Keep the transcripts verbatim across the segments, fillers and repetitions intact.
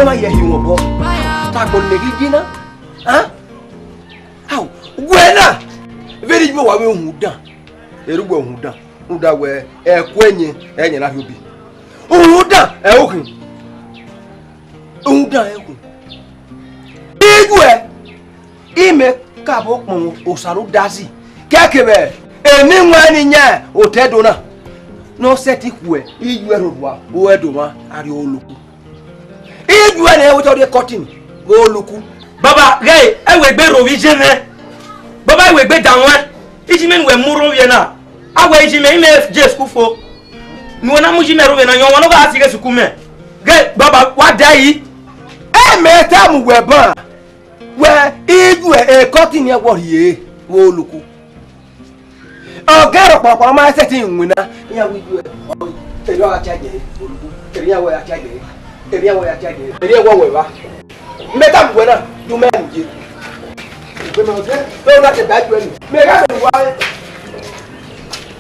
Ẹ ma ye hin wọ obọ. Ta agbọn ne ghi yi na. Hẹn? Ao, wẹ na. Vbene I wa vbe uhunmwu dan. Erha uwẹ uhunmwu dan. Rhunmwuda wẹ ẹko ẹyẹn, ẹyẹn na rhie obi. Uhunmwu dan ẹ i khin. Uhunmwu dan ẹ i khin. Ijuẹ, imẹ ka vbe ọkpọnmwẹ Osanudazi, kẹkẹ vbe eni wan ni yan otọ Ẹdo na, ne ọ sẹtin khuẹ ijuẹ rhodua, o Ẹdo mwa, a rrie oloku. Ijuẹ ne ẹ i wẹ te ọ rrie kọtin vbe oloku. Baba, ghẹ, ẹ wẹ egbe rhovbiẹ iye mwẹ. Baba, ẹ wẹ egbe da mwẹ. Iye mwẹ ne uwẹ mu rre ovbiẹ na. A wẹ iye mwẹ, imẹ je school fo. Ne uwẹ na mu iye mwẹ rre ovbiẹ na, yan ọmwa ne ọ gha si ghe school mẹ. Ghẹ, baba, wa da yi. Ẹ mẹ tama uwẹ ban. Wẹ, ijuẹ ekọtin ni ẹ wọ rhie vbe oloku. Ọgẹ rhọkpọrọkpọrọ ma sẹtin winna, iran wẹ ijuẹ, erriọ gha charge ẹre, erriọ wẹ gha charge ẹre, erriọ wẹ gha charge ẹre, erriọ wẹ wẹ evba. Mẹ tama uwẹ na, do mẹ mu ye. Ugbẹn mẹ ọdẹ, do na te ba ijuẹ ni. Mẹ gha sẹ wa.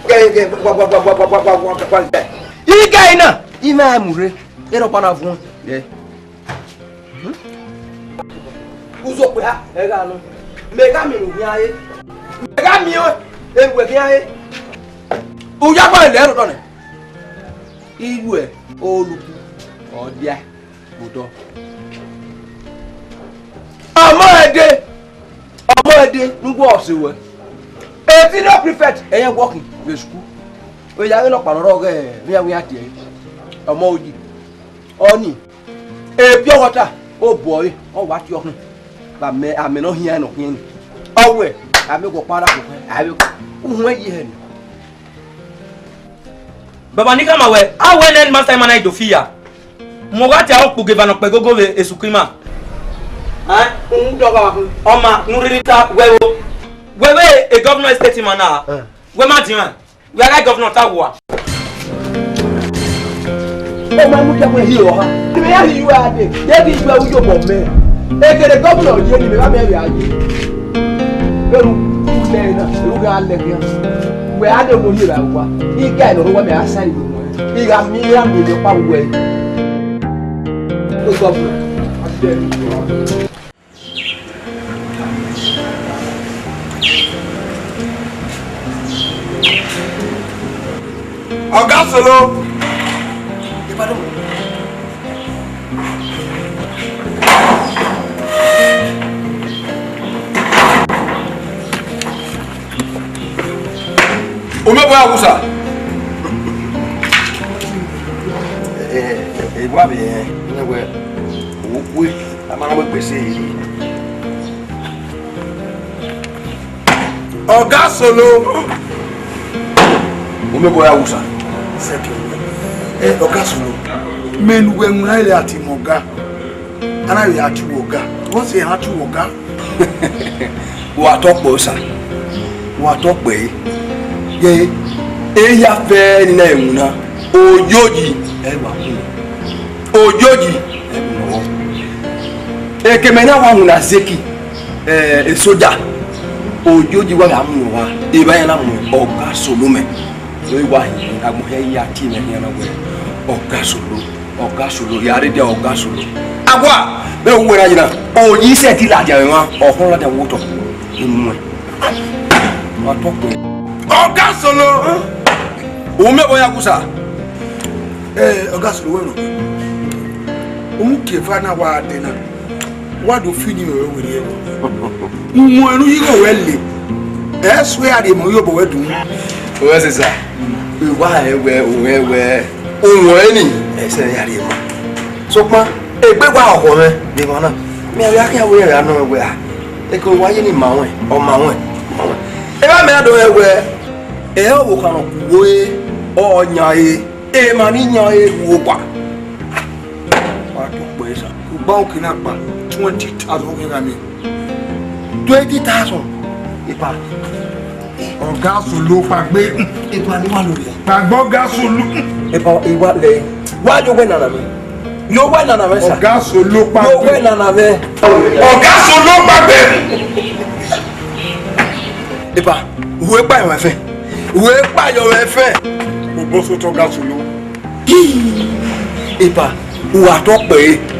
Gẹ, gẹ, wa, wa, gẹ. Igẹ na, I ma mu rre, erhọkpa na vuọn. Gẹ. Uzọkpia, ẹ gha nọ. Mẹ gha miẹn ne u khian re. Mẹ gha miẹn, eruẹ khian re. U ya gba lẹ rhodọ nẹ. Iruẹ, oluku, ọ dia, odọ. Ọmọ ẹdẹ, ọmọ ẹdẹ, ne uwẹ ọse wẹ. Senior prefect, ẹyẹn working vbe school. Ọ ya ghe nọkpa ne ọ rrọọ ghẹ, ne iran wẹ iran tie ẹre. Ọmọ oyi. Ọnii, e pure water, obọ ẹre, ọ wa tie ọkhan. Vbe amẹ, amẹ ne ọ hian ne ọ khian ni. Ọ wẹ, amẹ wẹ ọkpa na koko, amẹ wẹ, uhunmwu yi hẹ ni. Baba ni khama wẹ, a wẹ ne headmaster ima na i do fi ya. Mu gha tie aro kpughe eva ne ọ kpẹ gogo vbe esuku ima. Ẹ, uhunmwu dọghe ọmwa. Ọma, ne u rhirhi ta wẹ o. Wẹ vbe e governor state ima na, wẹ ma dian. Wẹ a gha governor ta wua. Ọ ma mudia wẹ hi ọha. Mẹ ya rhie uwa dee, de ghi gbe uyo obọ mẹ. Ekene governor ye ni mẹ gha mẹ vbe a ye. Vbene u lẹ na, ru gha lẹ khian. Wẹ a de odorhie vbe a wa. I ga ẹre ne ọ rre uwa mẹ a sa iwe mu ẹre. I gha miẹn iran miẹn emwi ọkpa vbe uwẹ. Wẹ governor. Ọga Solo. Umebọ ya wusa. Eh, eh, eh, wa be, eh, ne wẹ, o we, a ma na wẹ gbese yi. Ọga Solo. Umebọ ya wusa. Settle. Eh, Ọga Solo. Mẹ ne uwẹ winna ẹre a ti mẹ ọga. A na vbe a tie uwẹ ọga. What's a, a tie uwẹ ọga? Wa tọ kpẹẹ sa. Wa tọ kpẹẹ. Ye, eya fẹ ni na ewun na. Ojoji, ẹ wa kun. Ojoji, ẹ kun ọghọ. Ekemẹ na wa winna zeki, eh, e soja. Ojoji wa gha mu wa. Eva ya na mu Ọga Solo mẹ. So, I wa hin, agbọn hia ya tie mẹ hian na wẹ, Ọga Solo, Ọga Solo, ya rre dia Ọga Solo. Awa, vbe uwẹ na yi na, oyi sẹ ti ladian mwẹ mwa, ọhọn ladian wo otọ, I mu ẹn. Wa tọ kpẹẹ. Ọga Solo, u mẹ vbọ ya kusa. Eh, Ọga Solo, wẹ nọ. U mu kie eva na wa dee na. Wa do fi ni wẹ werriẹ. Mu ẹn ne u yi igho wẹ le. Ẹ suẹ a rhie emọ ye obọ wẹ dun. Wẹ sẹ sa. Wa ẹ wẹ, u ẹ wẹ. U ẹ ni. Ẹ sẹ ya rhie emọ. Sokpan, egbe wa ọkhọ mwẹ, de emọ na. Mẹ a ya khian wẹ ya nọ wẹ a. Eke wa ye ni ma wẹ, ọ ma wẹ, ma wẹ. Eva mẹ a do wẹ, ẹ ọ wo khan ku wo e, ọ yan e. Emwa ni yan e ru owa. Wa tọ kpẹẹ sa. Ugba oke na kpa twenty thousand oke gha miẹn. Twenty thousand? Epa. Ọga Solo kpagbe. Epa ni wa lorriẹ. Kpagbe Ọga Solo. Epa, ewa lẹ. Wa yo wẹ nana mẹ. Yo wẹ nana mẹ sa. Ọga Solo kpagbe. Yo wẹ nana mẹ. Ọga Solo kpagbe. Epa, uwe kpa yọ ẹfẹ. Uwe kpa yọ ẹfẹ. Obọ sotọ Ọga Solo. Epa, u gha tọ kpẹẹ,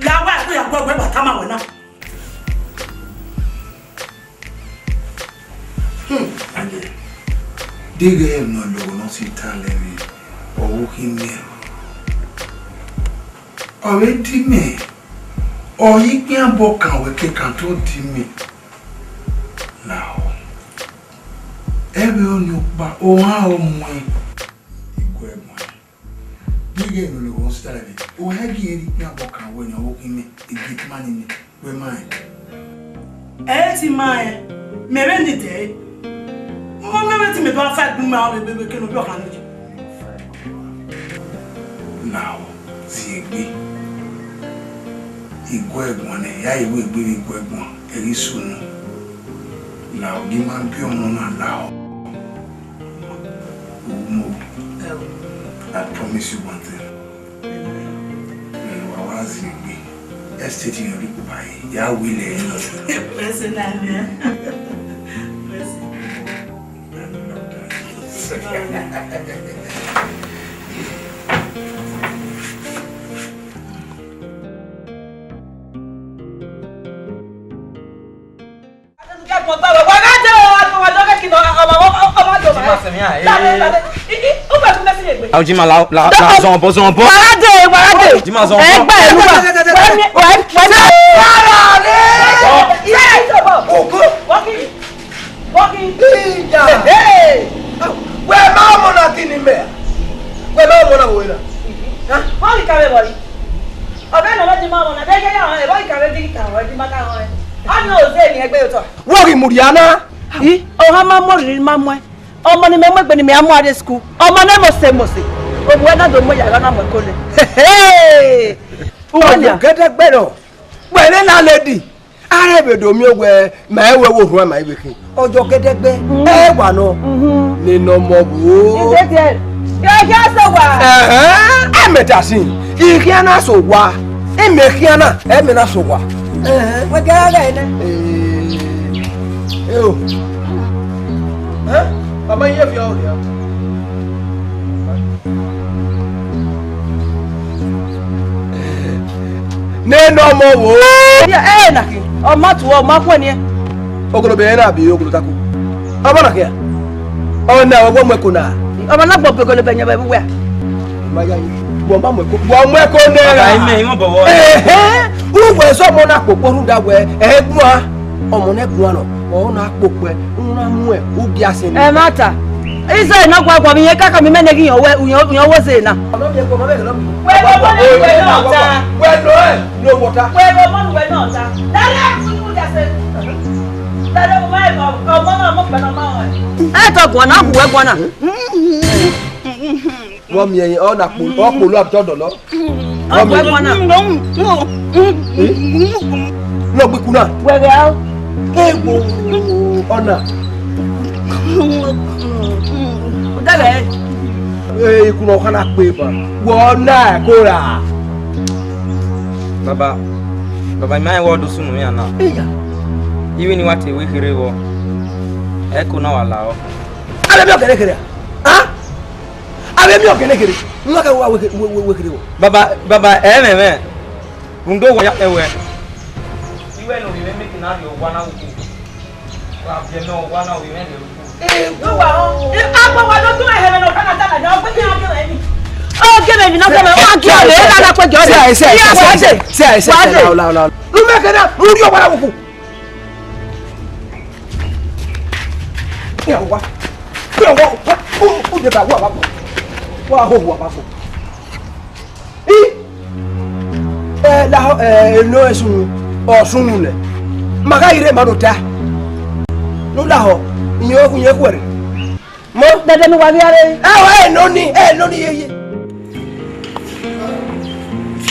La wa ẹkpo ya guẹguẹ vbe a tama wẹ na. Hmm. Deghẹ emwi ne ọ lọghọ ne ọ si ta lẹ vbe, ọ vbe khin miẹn. Ọ vbe di mẹ, ọ ye ikpian obọ kan wẹ ke kan te ọ di mẹ. Lahọ. Ẹvbo ọnii ọkpa, ohan ọ muẹn. Iguẹ muẹn. Deghẹ emwi ne ọ lọghọ Sẹrẹvbe, u hẹ gie ẹre ikpia bọ kan wẹ ne ọ khin mẹ, e gate man nẹ, wẹ ma rẹn. Ẹ i ti ma rẹn, mẹ vbe ni dẹ ẹre. Ọ ma vbe te mẹ do a fa ẹgbun ma, ọ vbe bebe kene ovbi ọkhan nọ. Now, ziegbe. Iguẹ ẹguan nẹ, ya i ru egbe vbe iguẹ ẹguan, ẹ ghi sunu. Now, gie ima biẹ ọmọ na lahọ. Umo, I promise you one thing. Wa wa ziegbe. Estate yẹn ri kpo ba yi, ya wi lẹ yẹn nọ. Person na mẹ. Person. Ujima, la, la, la zọn bọ, zọn bọ. Ujima zọn bọ. Ẹ gbà ẹ lùgbà. Wẹ, wẹ, wẹ. Ogo. Wọ́kì. Wọ́kì. Ìjà. Hey. Wẹ ma ọmọ na kini mẹ. Wẹ ma ọmọ na wo na. Wọ́kì kàwé wọ̀nyí. Ọ̀gá ìnáwó ti ma ọmọ na. Dẹ́gẹ́ yà wọ́n. Wọ́kì kàwé dígí kà wọ́n. Ẹbí má kà wọ́n. Ọ̀nà òzé ni ẹgbẹ́ yóò tọ̀. Wọ́kì mùrìá na. Ih, ọha ma mọ riri ma mọ ẹ. Ọmọ ni mẹ mu egbe ni mẹ a mu a rre school. Ọmọ ne mose mose. Ovbi uwẹ na do mu ya gha na mu ẹko nẹ. Hey, hey. Uwẹ nia. Ọmọ gẹdẹgbẹ nọ. Wẹ ne na lady. Arẹn vbe do miẹn wẹ ma ẹ wẹ wo orhuan ma ivbe khin. Ọjọ gẹdẹgbẹ. Ẹ wa nọ. Ne nọ mọ wo. Is it there? Yọ, yọ, so wa. Ẹhẹn, ẹ mẹ ta sin. I khian na so wa. Ẹ mẹ khian na, ẹ mẹ na so wa. Ẹhẹn. Wẹ gẹ gha gha nẹ. Ee. Eo. Ẹ? Baba, iye fi ọ rhia. Ne nọ mọ wo. Ẹ na khin, ọ ma tuẹ, ọ ma khuẹn niẹn. Ogolobe ẹre na bi ogolo tako. Ọ ma na khian. Ọ na wẹ mu ẹko na. Ọ ma na gbọ be ogolobe ẹyẹn vbe uwẹ a. Wa mu ẹko, wa mu ẹko nẹ ra. Baba, imẹ, imẹ bọbọ. Ehe, uwẹ zọ ọmọ na kpokpo rhunmwuda wẹ, ẹ guan. Ọmọ ne guan nọ, ọ na kpokpo, u na mu ẹ, u gia sẹ nẹ. Ẹ ma ta. Izo na gua gua mi yẹn kaka mi mẹ ne ghi yan wẹ, u yan, u yan wo ze na. Wẹ lọ mọ ni wẹ nọ ta. Wẹ lọ ẹ, no water. Wẹ lọ mọ ni wẹ nọ ta. Dale, u ya sẹ. Dale, u ma ẹ bọ, ọmọ na mọ pẹlẹ ọmọ ẹ. Ẹ tọ guan na, hu ẹ guan na. Wọ́n mi ẹyin, ọ na kpo, ọ kpo lọ àbíjọ dọ̀lọ́. Ọ bu ẹmọ na. Lọ gbe ikun na. Wẹrẹ a. Ewo ọna. Dẹgẹ. Ee, ikun na ọkhan na kpe ba. Wọ na ko ra. Baba, baba, ima ẹn wọ do sunu iran na. Iya. Iwe ni wa te we kherhe vbọ. Ẹko na wa la ọ. Abẹ mi ọgẹrẹ kherhe. Ah? Avbe emwi ọgẹnegẹre, ne u na kẹ wa wẹ kherhe wọ. Baba, baba, ẹ mwẹ mwẹ, rhunmwuda owa ya kẹ wẹ. Iwẹ ne ovbi mwẹ make na rhie owa na ru uku. Wa biẹ mẹ owa na, ovbi mwẹ rhie ru uku. Uwa, agbo wa do tun ẹhẹ mwẹ ne ọ ka na ta na, ọ gbe emwi na gbe mwẹ ni. Ọ gbe mwẹ emwi na gbe mwẹ, ọ gbe mwẹ, ọ na na kpe gẹ ọ dẹ. Sẹ, sẹ, sẹ, sẹ, sẹ, sẹ, sẹ, sẹ, sẹ, sẹ, la, la, la. Lu mẹ kẹ na, lu rhie owa na ru uku. Kpẹ owa. Kpẹ owa. U, u de ba wa ba fo. Wa ho wa ba fo. I. Ẹ, lahọ, ẹ, eno ẹsun, ọsun nẹ. Ma gha ire ma do ta. Nu lahọ, iye ogun ye khuẹrẹ. Mo. Dede ne uwa via re. Ẹ, ẹ, eno ni, ẹ, eno ni ye ye.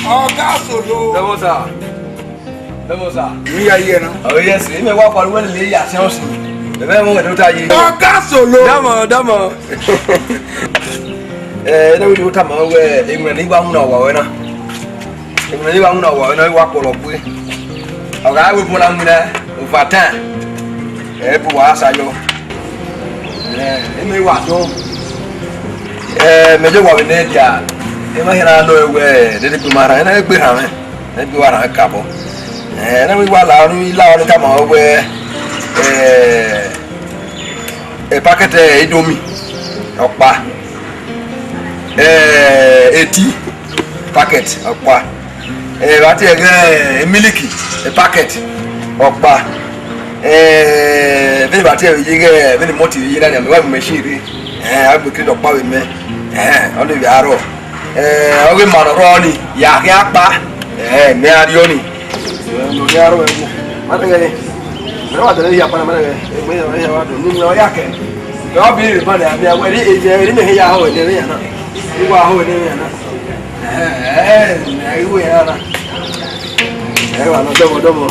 Ọga Solo. Dẹmọ sa. Dẹmọ sa. Imi ya ye na. Oh yes, imi wa kpọlọ wẹlẹ le ya sẹ ọsẹ. Ẹbẹ mo wẹ do ta ye. Ọga Solo. Dẹmọ, dẹmọ. Eh, ene wi do ta ma wẹ, emwi ne wa mu na wa wẹ na. Emwi ne wa mu na wa wẹ na, wa kpọlọ gbe. Ọga we bu na mu na, over time. Ẹ bu wa sa yọ. Eh, imi wa dọn. Eh, mẹ je wa vbe nẹ dia. Ẹ ma hia na nọ ẹwẹ, dede gbe ma rhan, ẹ na gbe rhan mwẹ. Ẹ gbe wa rhan kabọ. Eh, ẹ na wa la ọni, la ọni tama wẹ, eh, eh, pakẹt, eh, Indomie, ọkpa. Eh, eti, pakẹt, ọkpa. Eh, vbe a tie ẹghẹ, eh, miliki, eh, pakẹt, ọkpa. Eh, vbene vbe a tie ẹghẹ, vbene malt vbe iye na nia, mẹ wa mu machine rre. Eh, a gbe kiri ọkpa vbe mẹ. Eh, ọ ni vbe arọ. Eh, ọ ghi ma ne ọ rrọọ ni, ya khian kpa. Eh, mẹ a rriọ ni. Mẹ a rrọọ ẹvbo. Ma tẹghẹ, mẹ wa dẹrẹ ya kpa na, ma tẹghẹ, egbe ya wa do ni, mẹ ọ ya kẹ. Ọ bi rre ba na, mẹ a wẹ ri, ri mẹ ya họn ẹdẹ mẹ ya na. Ri wa họn ẹdẹ mẹ ya na. Eh, eh, mẹ a ghi wẹ ya na. Ẹ wa nọ dọmọ dọmọ.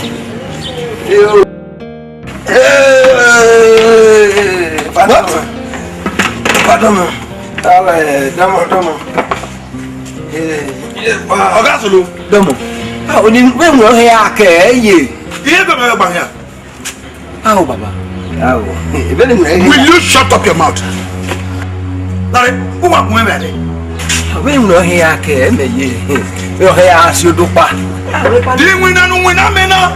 Yo. Eh, pardon. Pardon. Ala, eh, dọmọ dọmọ. Eh, Ọga Solo. Dọmọ. Ah, oni, vbene ọ hẹ a kẹ ye. Iye bẹbẹ gba hia. Ao, baba. Ao. Vbene ọ hẹ a. Will you shut up your mouth? Dare, u wa gun ẹmwẹ rẹ. Vbene ọ hẹ a kẹ mẹ ye. Ọ hẹ a si odokpa. Di winna nu winna mẹ na.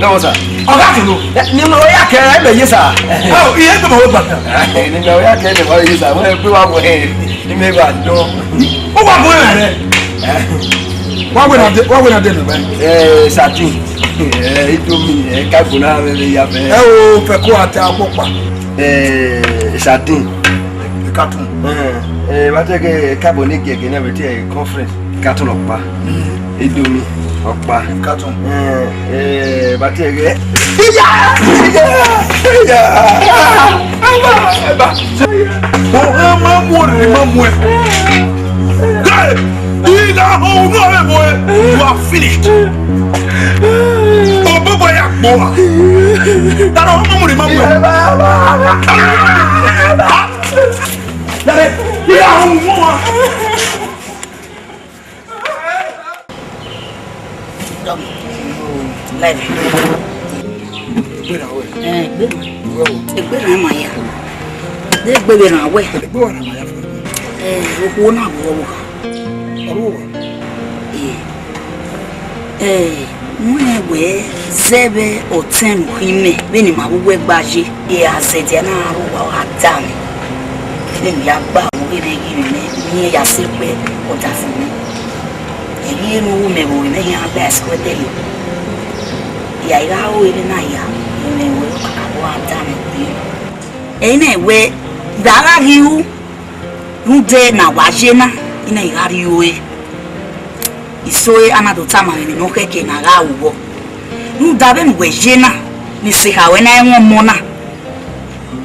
No, sir. Ọga Solo. Ni mẹ ọ ya kẹ mẹ ye, sir. Ao, iye bẹbẹ gba hia. Ni mẹ ọ ya kẹ mẹ ye, sir. Wẹ gbe wa wẹ. Ni mẹ gba dọ. U wa gun ẹmwẹ rẹ. Wa wẹ na de, wa wẹ na de nọ bẹẹ. Eh, sardine. Eh, Indomie, eh, carbonara, vbe ya fẹ. Ẹ o, fẹ ko ata akpọkpa. Eh, sardine. Carton. Eh, eh, ba te ke carbonara giẹgiẹ na, vbe te conference. Carton ọkpa. Indomie ọkpa. Carton. Eh, eh, ba te ke. Iya! Iya! Iya! Ọghe ma mu ọnii ma mu ẹn. Guy, I gha họn unu ọvbehe ẹvbo ẹre, you are finished. Obọbọ ya kpọ wa. Dara ọghe ma mu ọnii ma mu ẹn. Dara, I gha họn unu ọvbehe ẹvbo ẹre. Live. Egbe na wẹ. Eh, egbe na. Wẹ o. Egbe na ma ya. De egbe vbe na wẹ. Egbe wa na ma ya fẹ. Eh, okhuo na vbe ọvbokhan. Ọvbokhan. Eh. Eh, wẹ wẹ zẹ vbe ọtẹn ne u khin mẹ, vbene ima vbe uwu ẹgba ye, e a zẹdẹ a na ru owa, ọ gha da mwẹ. Vbene u ya gba vbe oghe mwẹ ghi mwẹ, ne irẹn ya sẹ kpẹ ọdafẹn mwẹ. Ẹghẹ ne u ru mẹ vbe ovbi mwẹ khian la ẹsẹkẹdẹrriọ. Ya i gha ru emwi na ya, emwi wẹ kakabọ gha da mwẹ kpẹẹ. Ẹre na wẹ, da gha ghi ru, rhunmwuda ne a wa ye na, I na i gha rrie ore. Iso ẹre a na do tama mwẹ emwi ne ọ khẹke ne a gha ru vbọ. Rhunmwuda vbene uwẹ ye na, ne Isekharu na ẹmwẹ ọmọ na.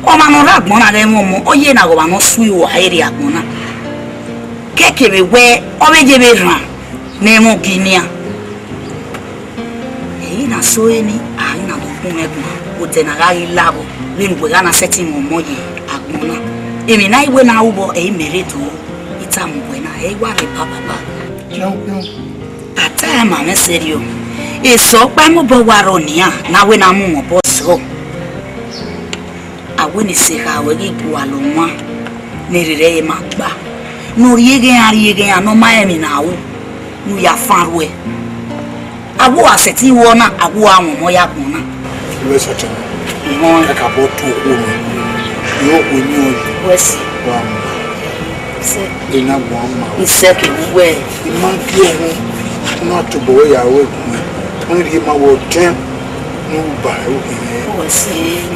Ọmwa ne ọ rre agbọn na ghe ẹmwẹ ọmọ, ọ ye na ghe ọmwa ne ọ sue ua rrie agbọn na. Kẹkẹ vbe wẹ ọ vbe ye vbe rran ne ẹmwẹ ọghe nian. Ẹre na so ẹre ni, a i na do kpọnmwẹ ẹguan, odẹ na gha ghi lavbọ, vbene uwẹ gha na sẹtin mwẹ ọmọ ye agbọn na. Emwi ne a i wẹ ne a ru vbọ, ẹre imẹ rre do, I tama uwẹ na, ẹ i wa rre bababa. Piọn, piọn. A ta ẹre ma mwẹ sẹrriọ, esọ ọkpa mobọ wa rrọọ nian, ne a wẹ ne a mu mwẹ obọ zọ. A wẹ ne Isekharu ghi gualọ ọmwa ne erhirhẹ ẹre ma gba, ne ọ rhie eghe iran, rhie eghe iran, ne ọ ma rẹn emwi ne a ru, ne u ya fan ruẹ. A wẹ uwa sẹtin ru ọna, a wẹ uwa wọn ọmọ ya agbọn na. Iwẹ sẹtin. Ihọn. Kakabọ tu okhuo mwẹ. Iro okhuo emiọn yi. Wẹ si. Wa ma. Sẹ. Ena gbọn ma. Isẹ ke wu wẹ. I ma gie ẹre, u na tobọ wẹ ya ru egbọn. Wẹ rhie ma wẹ ọtẹn ne u ba ẹre. Wẹ si,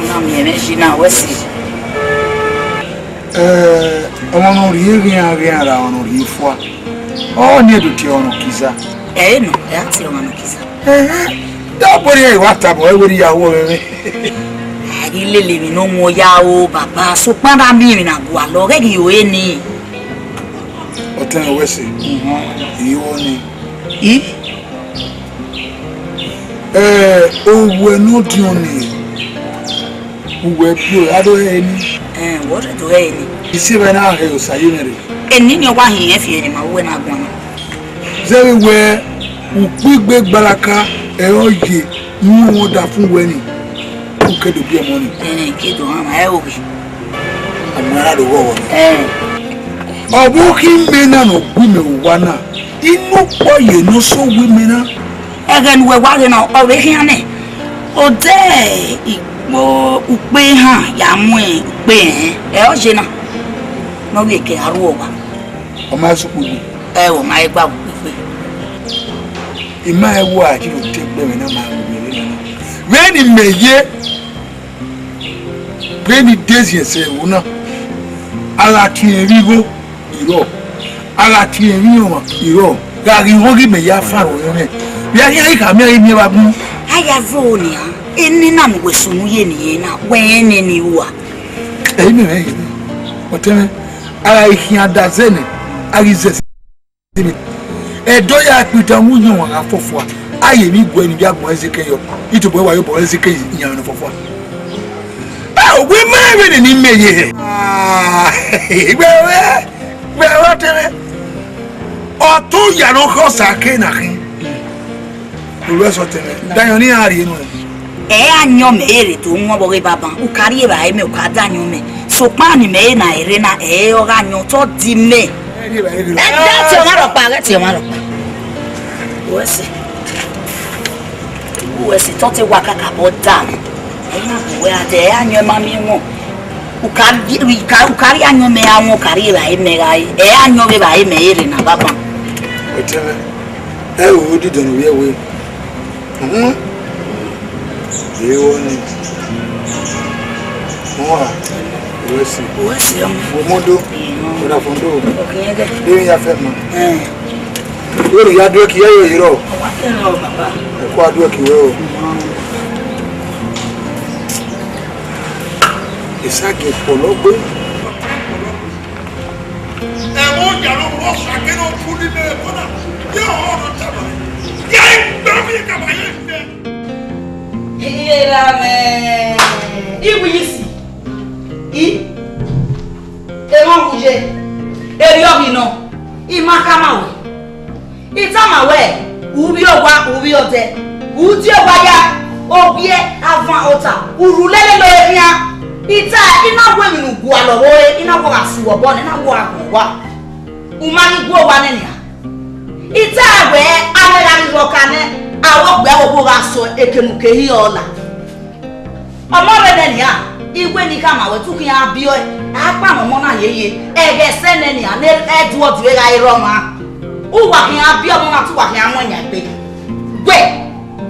na miẹn mwẹ yi na, wẹ si. Ẹ, ọmwa ne ọ rhie eghian ghian ra ọmwa ne ọ rhie fua. Ọ ni edo tie ọmwa ne ọ kiza. Ẹ nọ, ẹ a tie ọmwa ne ọ kiza. Ẹhẹn, da bọ rhie wa tabọ, ẹ wẹ rhie ya ru ọvbẹmwẹ. A ghi lele emwi ne ọ mu ya o, baba, sokpan da miẹn emwi na gualọ, ọ ghẹ ghi ru ẹre ni. Ọtẹn wẹ sẹ. Ihọn. I ru ọni. I? Ẹ, owẹ ne ọ diọn ni, uwẹ bio, a do hẹ ni. Ẹ, wẹ ọ do hẹ ni. Isi vbe na hẹ osa ye mwẹ rre. Eni ni ọ wa hin ẹfi ẹre ma wẹ na guan na. Zẹvbe wẹ ukpigbe gbaraka ẹ ọ ye ne u da fun wẹ ni, u ke do biẹ ọmọ ni. Ẹ, ke do hama ẹ oghe. Amara do ghọghọ ni. Ẹ. Ọ vbe ọ khin mẹ na ne ọ gu imẹ vbe owa na, inu ukpọ ye ne ọ so gu imẹ na. Ẹghẹ ne uwẹ wa ghe na, ọ vbe khian nẹ. Odẹ ikpo ukpe ehan ya mu ukpe ẹnrẹn, ẹ ọ ye na, ne ọ vbe ke a ru owa. Ọ ma sẹ ukpigbe. Ẹ, ọ ma gba ukpigbe. I ma rẹn wẹ a ghi ro te egbe mwẹ na ma ru vbe na. Vbene imẹ ye, vbene I de ziẹn sẹ ẹvbo na, a gha tie ẹre igho, I rrọọ. A gha tie emwi ọmwa, irọ, gha ghi họn ghi mẹ ya fan ro yọ nẹ. Vbe a khian ghi khama iran vbe miẹn vbe agbọn. A ya vo nian, eni na mu wẹ sunu ye ne irẹn na, wẹ rẹn nẹ ne I rua. Ẹ i mẹ mwẹ, ọtẹn mwẹ, a gha khian da zẹ nẹ, a ghi zẹ. Ẹdẹ ọ ya kpita mu yan ọmwa gha fọfua, a ye emwi guẹ ne I vbe agbọn Ezeke yọ, I tobọ wa ye obọ Ezeke yan ọmwa fọfua. A, wẹ ma vbene ne I mẹ ye hẹ. Ah, wẹ, wẹ, wẹ, wẹ tẹmwẹ. Ọ to ya ne ọ khọ sa ke na khin. Ru ẹsọtẹn mwẹ. Dayọn ne iran rhie nuẹn. Ẹ i ra yan ọmọ ẹre do wọn vbe ọghe baban, u ka rhie evbare mẹ, u ka da yan ọmọ. Sokpan ne imẹ ẹre na rre na, ẹ i re ọ gha yan otọ di mẹ. Ẹ rhie evbare rre. Ẹ, ghẹ tie ọmwa rhọkpa, ghẹ tie ọmwa rhọkpa. Wẹ sẹ. Wẹ sẹ, tọ te wa kakabọ da mwẹ. Ẹ i na bu wẹ a dẹ, ẹ i ra yan ọmọ miẹn wọn. U ka, u ka, u ka rhie yan ọmọ ẹre wọn, u ka rhie evbare mẹ gha re. Ẹ i ra yan ọmọ evbare mẹ ẹre na baban. Ọtẹn mwẹ. Ẹ o, odidọn ne ovbi ẹwe. Mhm. Ewọ ni. Wọn a, wẹ si. Wẹ si ọmọ. Wo modo. Ọdafọn do. Ọkẹyẹgẹ. Deghẹ ya fẹ ma. Ẹn. Wẹ ya duẹ ki ya yo yirọ. Ọwa kẹrẹ ọ, baba. Ẹ kua duẹ ki wẹ o. Esa gẹ kpọlọ gbe. Ẹmwẹ ọyarhẹ ọmwa Osa kene ọ ku ni mẹ ẹko na, ye ọhọ nọ tama, ya i gbe mi kama ye nẹ. Iye ra mẹ. Iwu yi si. I. Emọ wu ye. Erriọ ghi nọ. I ma khama wẹ. I tama wẹ, u vbiẹ owa, u vbiẹ ọdẹ, u die owa ya, ovbiẹ, avan, ota, u rhu lele ne ọ re khian. I ta, I na gu emwi ne u gualọ vbe ore, I na gu gha su obọ nẹ, I na gu gha gu owa. U ma ghi gu owa nẹ nian. I ta wẹ, a mwẹ gha ghi rhọ ka nẹ, a vbe okpia vbe okhuo gha sẹ eke ne u ke hi ọla. Ọmọ mwẹ nẹ nian, iwe ne I khama wẹ te u khian biẹ ọe, a kpa ne ọmọ na yeye, ẹghẹ sẹ nẹ nian, ne ẹdẹ ọdue gha re ọmwa. Uwa khian biẹ ọmọ na te uwa khian mu yan egbe. Wẹ,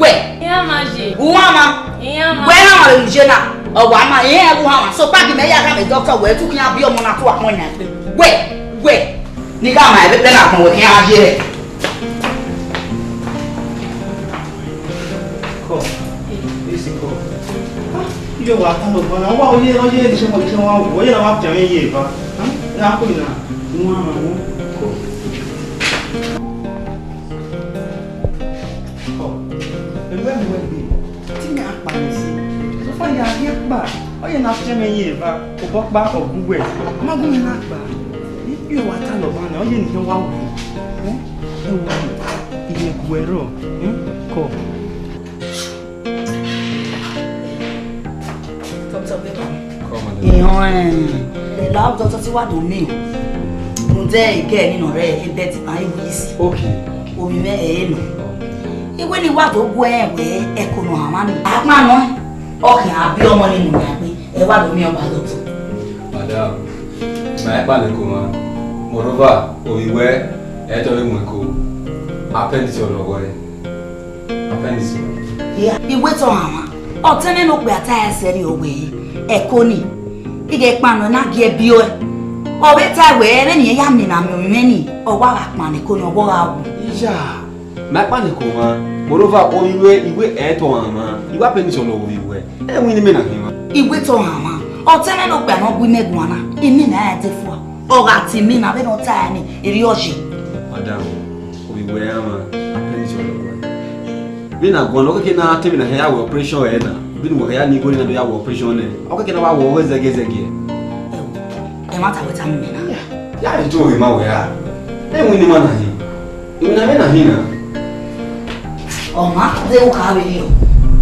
wẹ. Iran ma ye. Uwa ma. Iran ma. Wẹ iran ma vbe mu ye na, ọ wa ma, iran ẹvbo uhan ma. Sokpan gie mẹ ya khama doctor wẹ te u khian biẹ ọmọ na te uwa mu yan egbe. Wẹ, wẹ. Ne I khama ẹvbo ẹgbẹ na kọn wẹ khian ye. Kọ, esi kọ. Ah, iye wa ta lọ bana, wa oye, oye, ni se mo, ni se mo, oye na wa pia mi ye ba. Ah, na ko na, mo ma mo. Kọ. Kọ. Elu ẹvbo ẹgbe, te imẹ a kpa nẹ ẹse. Sofa ya ghi kpa, ọ ye na fian mwẹ ye eva, obọ ọkpa ọ gu wẹ, ọ ma gu mwẹ na kpa. Iye wa ta lọ ọmwa nẹ, ọ ye ne I wa wu. Ẹ wo, I ye gu ẹre, kọ. Doctor Beba. Come on, then. Ihọn, eh, la doctor ti wa do mi o. Rhunmwuda igẹ ni nọ rẹ, e bed ma e wi si. Okay. Omi mwẹ ẹ nọ. Okay. Iwe ni wa do gu ẹ wẹ ẹko nọ hanmwa ni. Akpa nọ, ọ khian biẹ ọmọ ni mu yan egbe, ẹ wa do mi ọba doctor. Madam, ma ẹkpa nẹ ẹko mwa. Moreover, ovbi wẹ, ẹ tọ vbe mu ẹko. Appendix ọ lọghọe. Appendix. Iwe te ọ hanmwa, ọ tẹn nene okpia ta ẹsẹ rhie owẹ, ẹko ni, ighẹ ẹkpa nọ na gie biẹ ọe. Ọ vbe tae wẹ, vbene irẹn ya miẹn na miẹn ọmọ mwẹ ni, ọ wa gha kpannẹ ẹko ni, ọ wa gha wu. Iya, ma kpannẹ ẹko mwa, moreover, ovbi wẹ, iwe ẹ te ọ hanmwa, iwe appendix ọ lọghọe ovbi wẹ, ẹ winna imẹ na khin mwa. Iwe te ọ hanmwa, ọ tẹn nene okpia ne ọ gu imẹ guan na, imẹ na ya dẹ fua, ọ gha tie imẹ na vbene ọ tae ni, erriọ ọ ye. Madam, ovbi wẹ iran mwa, appendix ọ lọghọe. Vbene a guan, ọ keke na te emwi na hia ya wẹ operation ẹre na. Vbene uwẹ hia ni igho na do ya wẹ operation nẹ, ọ keke na wa wẹ ọghe zẹgiẹ zẹgiẹ. Ẹmwata wẹ tama mẹ na. Ya vbe to ohi ma wẹ ra? Ẹ winna ima na hin. Emwi na mwẹ na hin na. Ọ ma de u kha vbe yi o.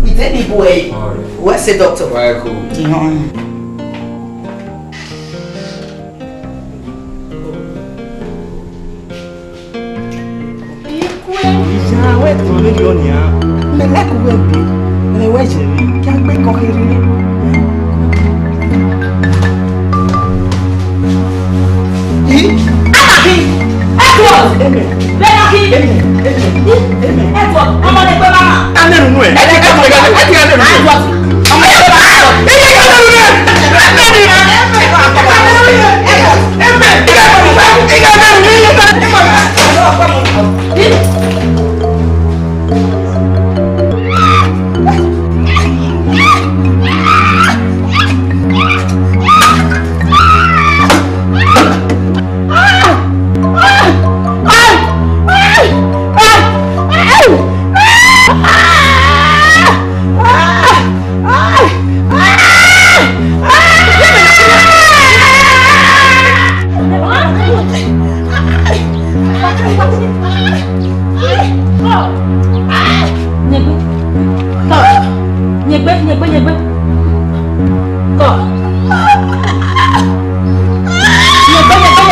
I de ni bu ẹre. All right. Wẹ sẹ doctor. Wa ẹko. Ihọn. Ikue. Iya, wẹ tọn vberriọ nian. Mẹ like uwẹ be. Rẹ wẹ yẹ vbe. Kia gbe kọ kherhe. I? Anaki! Edward! Amen. Benaki! Amen. Amen. Amen. Edward, ọmọ ne gbe mama. Amen. Edward. Ọmọ ne gbe mama. Amen. Amen. Nyegbe. Tọ. Nyegbe, nyegbe, nyegbe. Tọ. Nyegbe, nyegbe, nyegbe,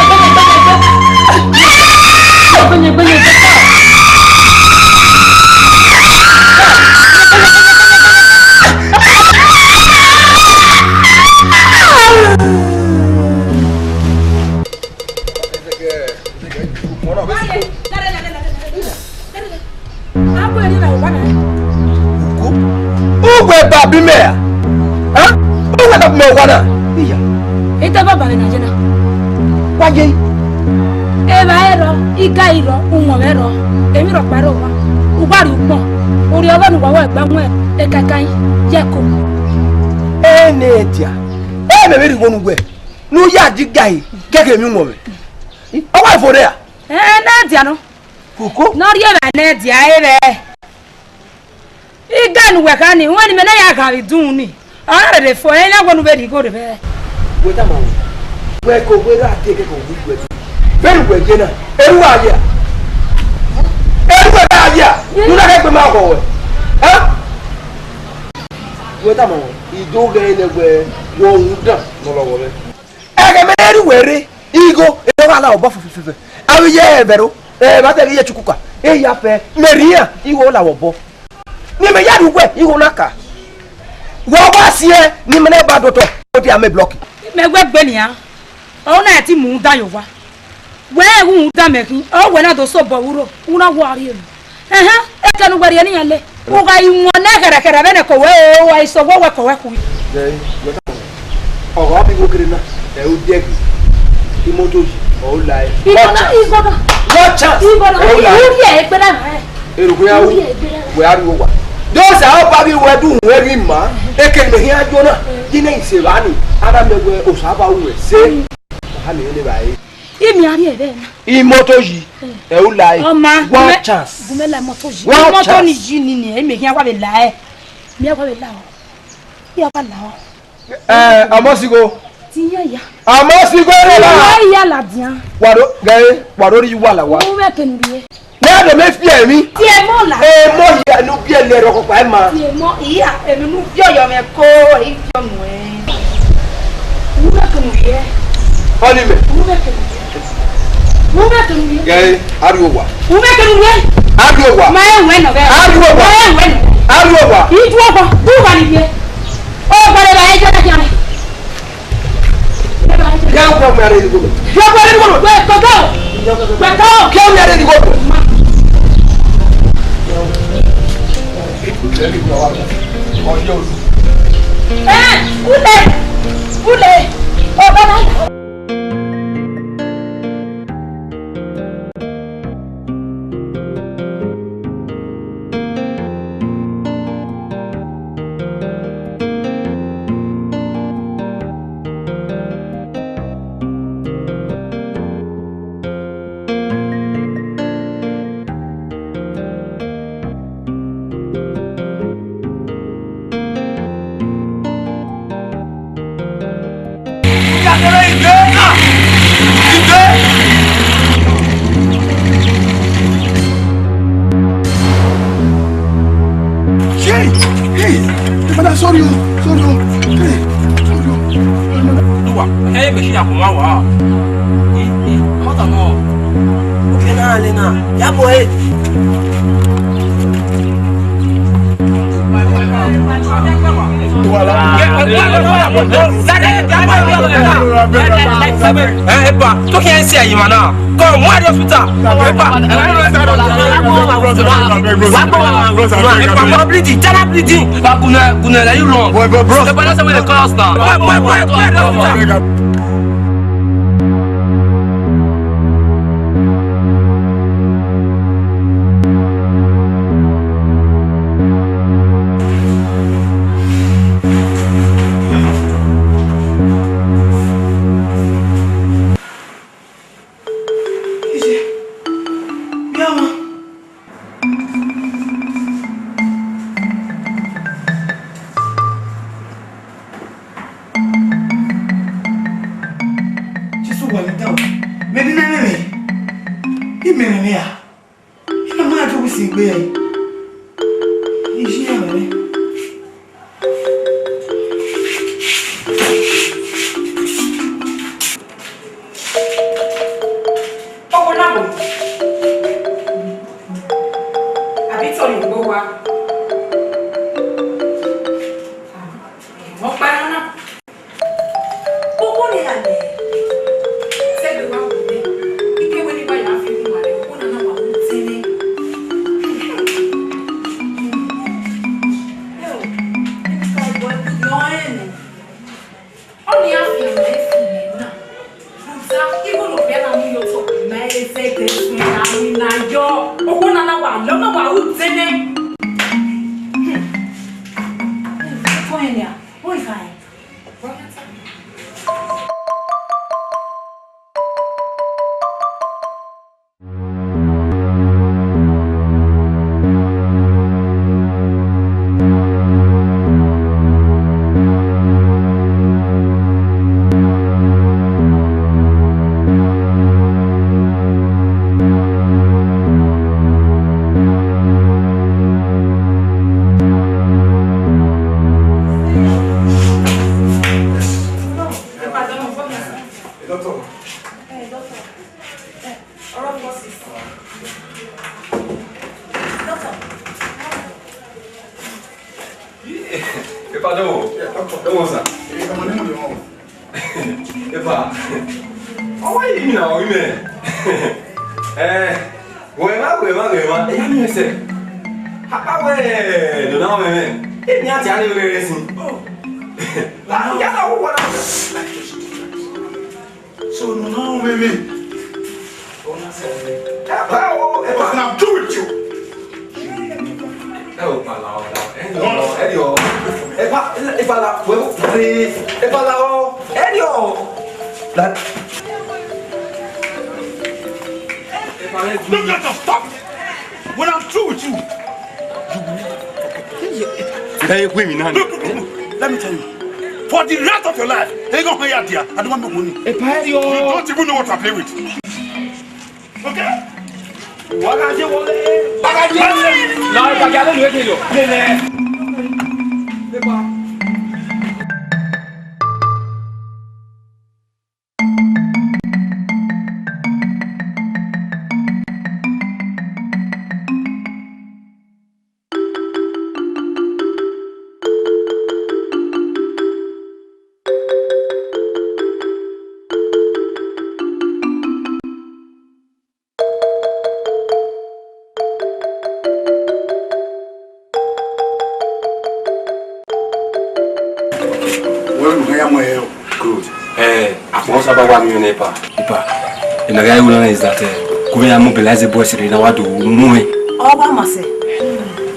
nyegbe, nyegbe. Nyegbe, nyegbe, nyegbe, tọ. Uku, uwẹ ba bi mẹ ra? Hẹn? Uwẹ ba bi mẹ owa na? Iya. Ita baba vbe na ye na. Wa ye. Evba ẹrọ, iga irọ, uwọn vbe ẹrọ, emwi rhọkpa rre owa. Uwa rrie ukpọn, urriọ ọghọ ne uwa wẹ gba wọn ekakai ye ẹko. Ene dia. E mẹ vbe rhie igho ne uwẹ, ne u ya di gae kẹkẹ emwi uwọn mwẹ. Ọ wa fo rẹ a? Ẹ, ne dia nọ. Koko. Ne ọ rhie evba ne dia ẹre. Iga ne uwẹ kha ni, wẹ ne imẹ na ya ghan vbe idunmwu ni. Ọ na rherhe fo, ẹ na wẹ ne u vbe rhie igho rre vbe. Wẹ tama wẹ, wẹ ko wẹ ra te kẹkẹ wẹ wẹ. Vbene uwẹ ye na, eru wa ye a? Eru wẹ ra ye a? Ne u na khẹ gbe ma khọ wẹ. Ẹ? Wẹ tama wẹ, I do ghẹ nẹ wẹ, wẹ ọ rhunmwuda ne ọ lọghọ mwẹ. Ẹghẹ mẹ ne erha uwẹ rre, igho, erha ọ gha la obọ fẹfẹfẹfẹ. Avbe iye ẹvbo ẹro, ẹ, vbe a dẹghe iye chukuka, e ya fẹ, mẹ rri iran, igho la vbe obọ. Ne imẹ ya rhie uwẹ, igho na ka. Wa wa siẹ, ne imẹ na ba dotọ, o dia mẹ blọki. Mẹ wẹ gbe nian, ọ na ti mu da ye owa. Wẹ rẹn ghẹ u da mẹ khin, ọ wẹ na do sẹ obọ vbe uro, u na wa rhie mẹ. Ẹhẹn, ekẹn ne uwẹ rhie ne iran le. U gha i wọn nẹ khẹrhẹkhẹrhẹ vbene ko wẹ o, u gha i sẹ owẹ wẹ ke ọ wẹ khu. Ẹ, wẹ ta mọ. Ọ gha bi wo kere na, ẹ, u diẹ gbe. Imoto yi, ọ la ẹ. Igọda, igọda. What chance? Igọda, ẹ, u la ẹ. U rhie egbe na. Erhunmwu ya ru, wẹ a ru owa. Joseph, ọ ba vbe wẹ du wẹ rri ima, ekẹn ne mẹ khian yo na, yi ne isẹ evba ni, a na miẹn wẹ Osa ba ru wẹ se. Wa ha miẹn ne evba re. Imi a rhie ẹvbo na. Imoto yi, ẹ u la e. Ọ ma, one chance. Gu mẹ la imoto yi. One chance. Imoto ni yi ni ni, imi khian wa vbe la ẹ. Mi a wa vbe la ọ. Mi a wa la ọ. Ẹ, Amosigho. Ti yan ya. Amosigho rẹ la. Ti yan ya ladian. Wa do, gẹ, wa do ri wa la wa. U vbe kenu rrie. Ne a do mẹ fi ẹmwi. Tie mọ la. Emọ hia ne u biẹ lẹ rọkọ kpa ima. Tie mọ, iya, emwi ne u biẹ ọyọ mwẹ ko, i biẹ nuẹn. U vbe kenu rrie. Ọni mẹ. U vbe kenu rrie. U vbe kenu rrie. Gẹ, a ru owa. U vbe kenu rrie. A ru owa. Ma ẹ wẹ nọ vbe. A ru owa. Ma ẹ wẹ nọ. A ru owa. I ju owa. U gha ni rrie. Ọ gbẹre ba ẹ jẹ na khian. Kẹ u kẹ u miẹn rre igho mẹ. Kẹ u miẹn rre igho mẹ. Wẹ kọkọ. Wẹ kọ. Kẹ u miẹn rre igho mẹ. Ẹ, ule, ule, ọba na. Hey, hey, my father, sorry o, sorry o. Hey, sorry o. Duwa, ẹ yẹ machine ya kuma wa. Ee, ee, mọta nọ. Oke na le na. Ya boy. Eh, epa, to hear say you man now. Come, why the hospital? Epa. Epa, bleeding, general bleeding. But guna, guna, you wrong. Boy, bro, bro. The brother say we dey call us now. Boy, boy, boy, boy, the hospital. Egbe, iye mwẹ. Ọkọ na bo. Àbí tọ ni gbọ wa. Ọkpa na. Ọkọ ni na nẹ. Sẹgbe wa wo nẹ. Ike wẹ ne I gba ya fi gun wa nẹ, ọkọ na na wa mu tẹn nẹ. Ẹ o, ẹ ka gbe ẹkú yọ ẹn nẹ. Ọni a fi ọmọ ẹ fi mẹ na. Rhunmwuda, igho ne okpia na mu ye otọ, ma ẹzẹdẹ suẹn na ni na yọ. Ọkọ na na wa lẹ, ọ na wa ru tẹn nẹ. Ọkọ ẹn nia, who is that? Epa, dọmọ. Dọmọ, sir. Epa. Ọwa yi na, ọ ghi mẹ. Eh, wẹ ma, wẹ ma, wẹ ma. Eya mi ẹsẹ. Apa wẹ, do na wẹ mẹ. Emi a tia ne wẹ rẹ sin. La, ya na wo wa na. So, no, no, me, me. Epa o, epa, I'm through with you. Ẹ o, pala o, la, ẹ yọ, ẹ yọ. Epa, epa la, wẹ o, please. Epa la o, ẹ yọ. La. Epa, ẹ yọ. No, no, no, stop. When I'm through with you, you will never forget. Ẹ yẹ kú èmi náà ni. Look, look, look, look. Let me tell you. For the rest of your life, ẹ gọ hàn ya dia, I don't want no money. Epa, ẹ yọ. You don't even know what I play with. Okay? Wa gha ye wọlé. Wa gha ye wọlé. Na, wa gha ye wọlé. Lele. Epa. Wẹ ru ya mu ẹre o. Good. Eh, akpọn saba wa miẹn nẹ, epa. Epa, ena gha ru na is that, eh, ku vbe ya mobilize boys rre na wa do mu mwẹ. Ọ wa ma sẹ.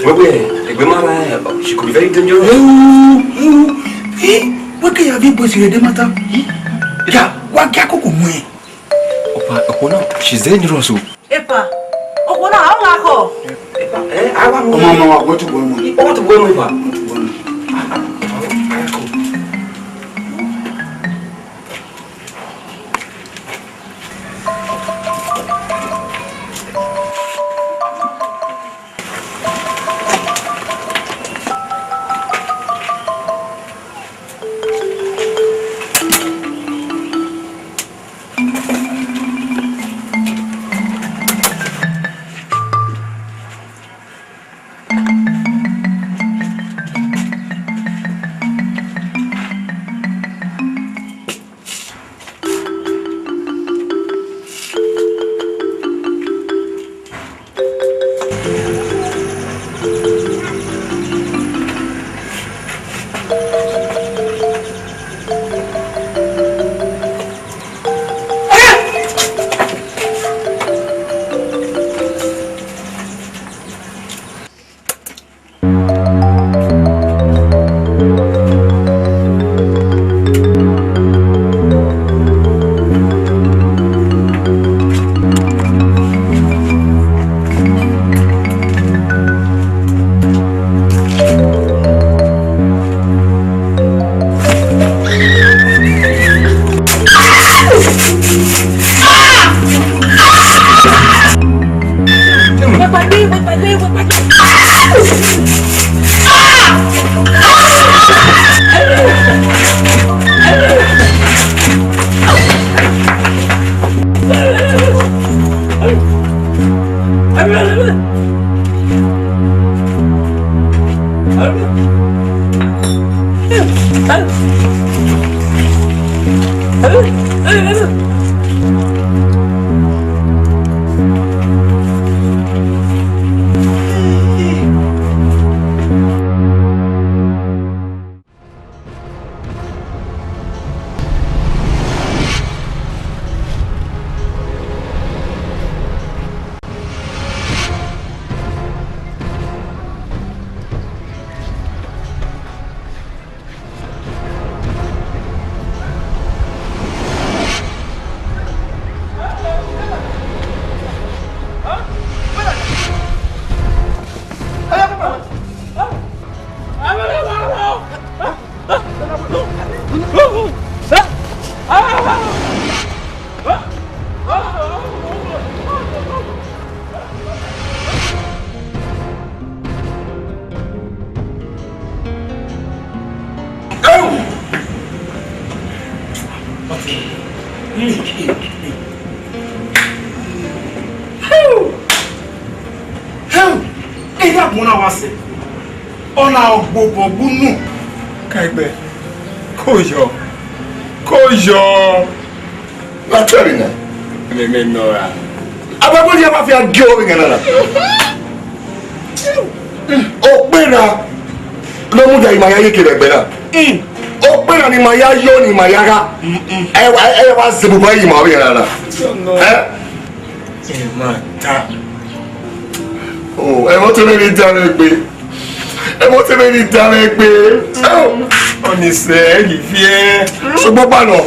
Wẹ wẹ, egbe ma ra, eh, she could be very dangerous. Ewu, ewu. Eh, wẹ ke ya viọ boys rre de mata. Ya, wa gia koko mu ẹn. Opa, okhuo na, she's dangerous o. Epa, okhuo na, ọ gha khọ. Epa, eh, a wa mu. Ọmọ, ọmọ, wa, wẹ tugbo mu. Ọ tugbo mu, epa. Wẹ tugbo mu. Ehe agbọn na wa sẹ, ọ na gbobọ gbunu. Ka egbe, ko yọ, ko yọ. Na tẹrẹ na. Mẹ, mẹ nọ ra. Ababodi a ma fi a gie ovbi ẹghẹ na na. Okpera ne ọ mudia ima ya ye kevbe ẹgbẹ na. Okpera ne ima ya yo ne ima ya gha. Ẹ wa, ẹ wa zẹ buba ye ima ovbi ẹghẹ na na. Ẹ? Ẹ ma ta. O, ẹmwẹ ọtẹn mwẹ ni da mwẹ gbe. Ẹmwẹ ọtẹn mwẹ ni da mwẹ gbe. Ọ ni sẹ, ẹ ni viẹ. Sokpan ọkpa nọ,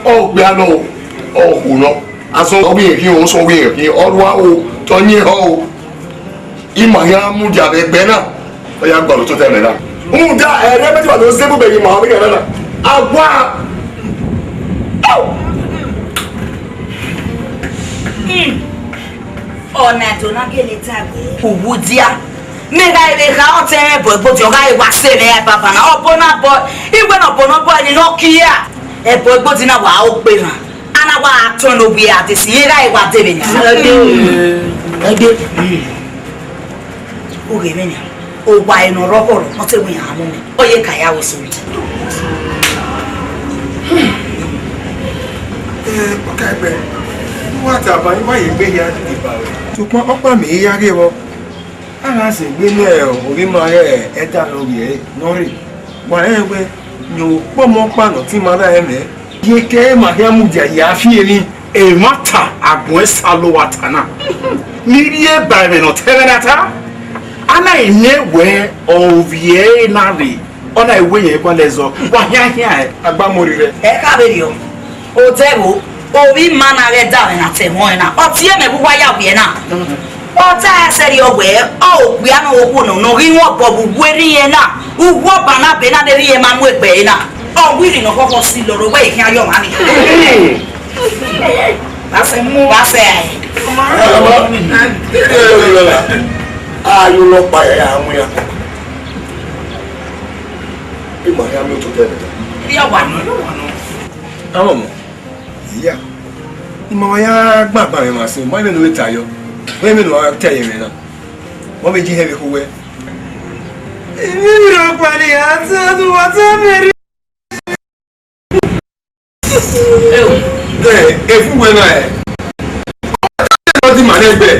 ọ gbia nọ, ọ hu nọ. Asọn ọ ghi khin, ọ sọ ọ ghi khin, ọ rua o, te ọ yin ehọ o. Ima hia mudia vbe ẹgbẹ na, ọ ya gba ototọ ẹmwẹ na. Rhunmwuda ẹre mẹ te wa do zẹ bubẹ ye ima vbe ẹghẹ na na. A wa. Ọna do na gele ta wẹẹ, uwu dia. Mẹ gha vbe kha ọtẹn mwẹ ẹbọ egbodi, ọ gha re wa sẹ mwẹ ya baba na, ọbọ na bọ, iwẹ ne ọbọ ne ọ bọ ẹre ne ọ kie a. Ẹbọ egbodi na wa ogbe na, a na wa tọn ne ovbi ẹre a desi, mẹ gha re wa de vbe na. Ẹdẹ, ẹdẹ, oghe mwẹ nia, owa ẹre ne ọ rre ọghọrọ, ọ te wẹ iran mu mẹ, ọ ye ka ya wẹ sẹ. Ẹ, ọkaegbe, wa taba, wa ye egbe hia deba ruẹ. Sokpan ọkpa mẹ i ya ghe vbọ, a gha sẹ egbe ne ovbi ima ghẹ ẹdẹ ne ovbi ẹre ne ọ rre. Wa rẹn wẹẹ, yan okpọmọ ọkpa ne ọ tama ima vbe ẹmwẹ. Ye ke ima khian mudia ya fi emwi. Ẹmwata agbọn Esa lo wa ta na. Ne I rhie ba ẹmwẹ ne ọ ta ẹmwẹ na ta. A na miẹn wẹẹ ovbi ẹre na rre, ọ na wẹ irẹn gualọ ẹzọ, wa hian hian ẹre. Agbamori rẹ. Ẹ ka vberriọ. Odẹ vbo, ovbi ima na ghẹ da mwẹ na ta ẹmwẹ ọnrẹn na, ọ tie mẹ vbe uwa ya wiẹ na. Ọ ta sẹrriọ wẹẹ, ọ okpia ne okhuo nọ, ne ọ ghi mwẹ obọ vbe uwu erha irẹn na, uwu ọba na be na ne erha irẹn ma mu egbe ẹre na. Ọ wẹ irhi ne ọ khọkhọ si lọrọ wẹ i khian ye ọmwa ni. Wa sẹ, wa sẹ. Ayo lọ kpa ya, ya mu ya. Ima ya mi ototọ ẹmwẹ. Iya wa nọ, iya wa nọ. Amọmọ. Iya. Ima wa ya gbangban mwẹ ma sẹ, ma mẹ ne u vbe ta yọ. Wẹ mẹ ne wa ta ye mwẹ na. Wọ́n bẹ jí hẹ́mi kú wẹ́. Èmi ò rò pẹ̀lú àti ọdún wọ́n tẹ́ mi rí. Ẹ, efu wẹ na ẹ. Ọ ti ma nẹgbẹ.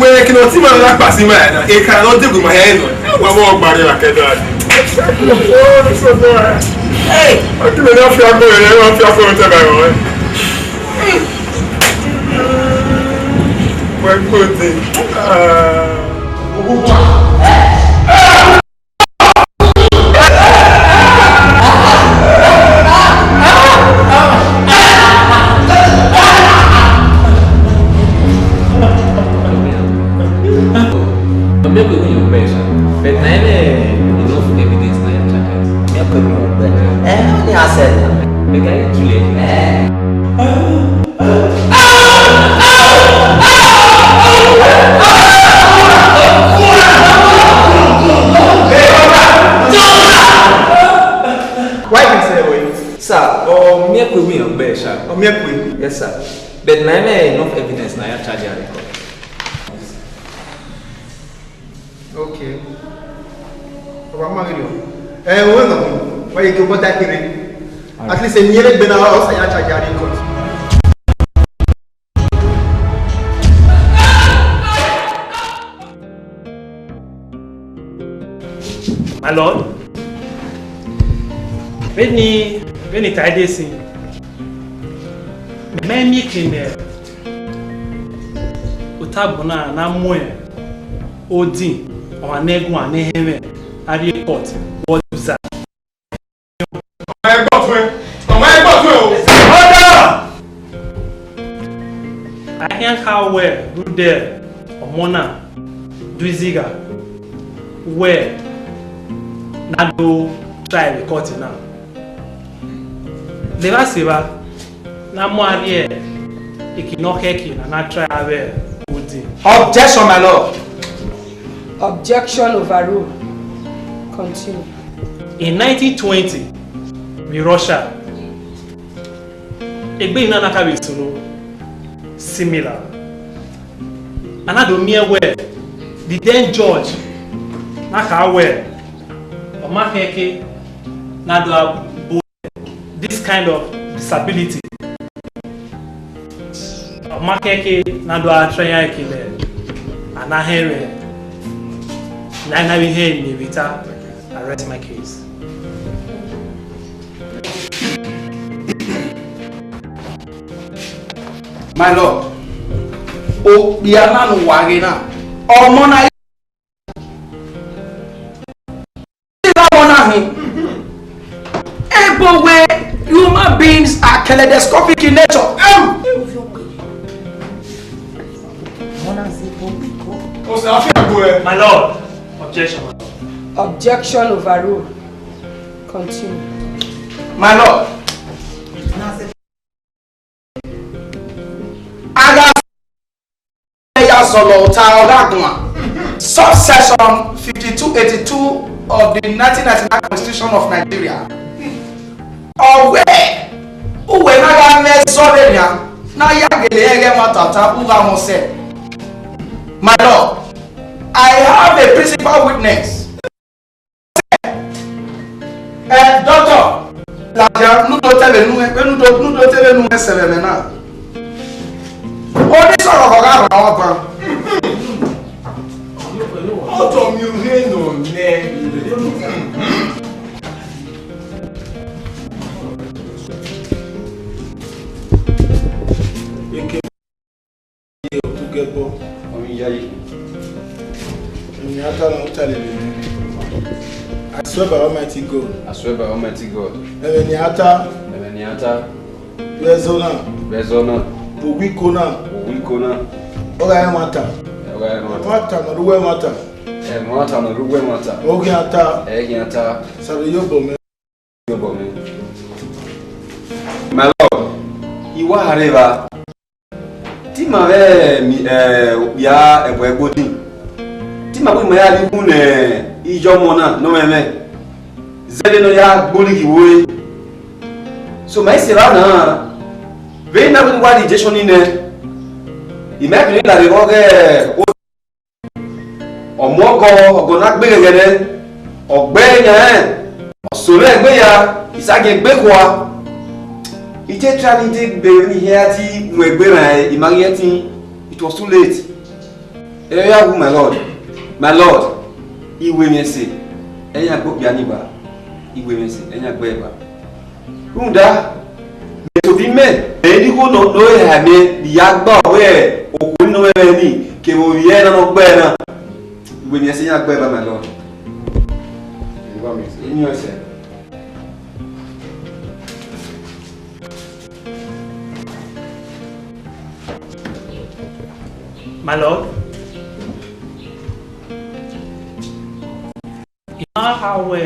Wẹ kí lọ ti ma la pasi ma ẹ na. E ka lọ dégbe ma ẹ nọ. Wọ́n wọ́n gba rẹ la kẹdọ adi. Ọ ti lè ní ọfíà kọ rẹ, ọfíà kọ rẹ tẹ bá rẹ. Wẹ kó de. Ah. Make we win your best, but na any enough evidence na your jacket. Make we win your best. Eh, only I said. Make I do it. Eh. Okay. Ọba ma ghi rọ. Ẹ, o wẹ nọ. Wa ye ke obọ ta kere. At least eni ere gbe na, ọ sa ya charge ya record. My lord, vbene, vbene I ta ẹdẹ sin, mẹ miẹn ekin ne otagbọn na na mu Odin, ọmwa ne ẹguae ne ehẹnmwẹ, a rrie court, vbe ọ do zẹ. Ọmọ ẹgbẹ́ ọ̀tún ẹ, ọmọ ẹgbẹ́ ọ̀tún ẹ o. Order! A khian kha wẹ rhunmwuda ọmọ na do izigha wẹ ne a do try vbe court na. Levba sẹ evba, ne a mu a rrie ekin ne ọ khẹke na na try avbe Odin. Objection, my lord. Objection overruled. Continue. In nineteen twenty, vbe Russia, egbe na na ka vbe sunu similar. A na do miẹn wẹ the then judge na kha wẹ ọ ma khẹke ne a do a bo this kind of disability. Ọ ma khẹke ne a do a try iran kele a na hẹn mwẹ ne a na vbe hẹn ne vbe ta. I rest my case. My lord, okpia na ne uwa ghe na, ọmọ na, ọmọ na hin. Ebo wẹ human beings are kaleidoscopic in nature. Em! Ọmọ na zẹ ebo. O se afi agbo ẹ. My lord, objection, my lord. Objection overruled. Continue. My lord, a gha ya zọlọ ota ọghe agbọn, subsection fifty-two eighty-two of the nineteen ninety-nine Constitution of Nigeria. Ọ wẹ, uwẹ na gha mwẹ zọ vbe nian, ne a ya gele ẹghẹ ẹmwata ta, u gha mwẹ ọsẹ. My lord, I have a principal witness. Eh, doctor, ladian, ne u do te vbene u, ne u do, ne u do te vbene u sẹ vbe ẹmwẹ na. Onisọrọ khọ gha rhan ọban. Ọtọ miẹn urhe nọ nẹ. Eke ye ọtugẹbọ. Ọmọ iyayi. Emwi ne a ta na, u ta lele mwẹ. I swear by Almighty God. I swear by Almighty God. Ẹmwẹ ne a ta. Ẹmwẹ ne a ta. Vbe ẹzọ na. Vbe ẹzọ na. Vbe uwu iko na. Vbe uwu iko na. Ọ gha rẹn ẹmwata. Ọ gha rẹn ẹmwata. Ẹmwata ne ọ rre uwu ẹmwata. Ẹmwata ne ọ rre uwu ẹmwata. Ọ khian ta. Ẹ khian ta. Sẹ vbe ye obọ mwẹ. My lord, I wa rre evba. Te ima vbe mi, eh, okpia ẹvbo ẹgbodin. Te ima wẹ ima ya rhie ikun ne iye ọmọ na ne ọ mwẹ mwẹ. Zẹdẹ ne ọ ya gbe olighi vbe ore. So, ma i sẹ evba na, vbe na wẹ ne uwa rhie injection ni nẹ, I ma vbe ne lare vbe ọghe Ọmọ ọgọ, ọgọ na gbe ghẹghẹrẹ, ọ gbe yan rẹn, ọ so mwẹ egbe ya, I sa gie egbe khua. I te try ni te gbe emwi hia ti mu egbe rran, I ma ghi ẹtin, it was too late. Ẹ ya wu, my lord, my lord, I wẹ mwẹ ẹse, ẹ ya gbe okpia ni ba, I wẹ mwẹ ẹse, ẹ ya gbe ẹre ba. Rhunmwuda, mẹ tobọ imẹ, mẹ i re igho nọ, ne ọ he ha mẹ, ne I ya gba wẹ okhuo ni nọ mwẹ mwẹ ni, kevbe ovbi ẹre na ne ọ gbe ẹre na. Uwẹ ni ẹse iran gbe ẹre ba, my lord. Eni ọsẹ. My lord, I ma kha wẹ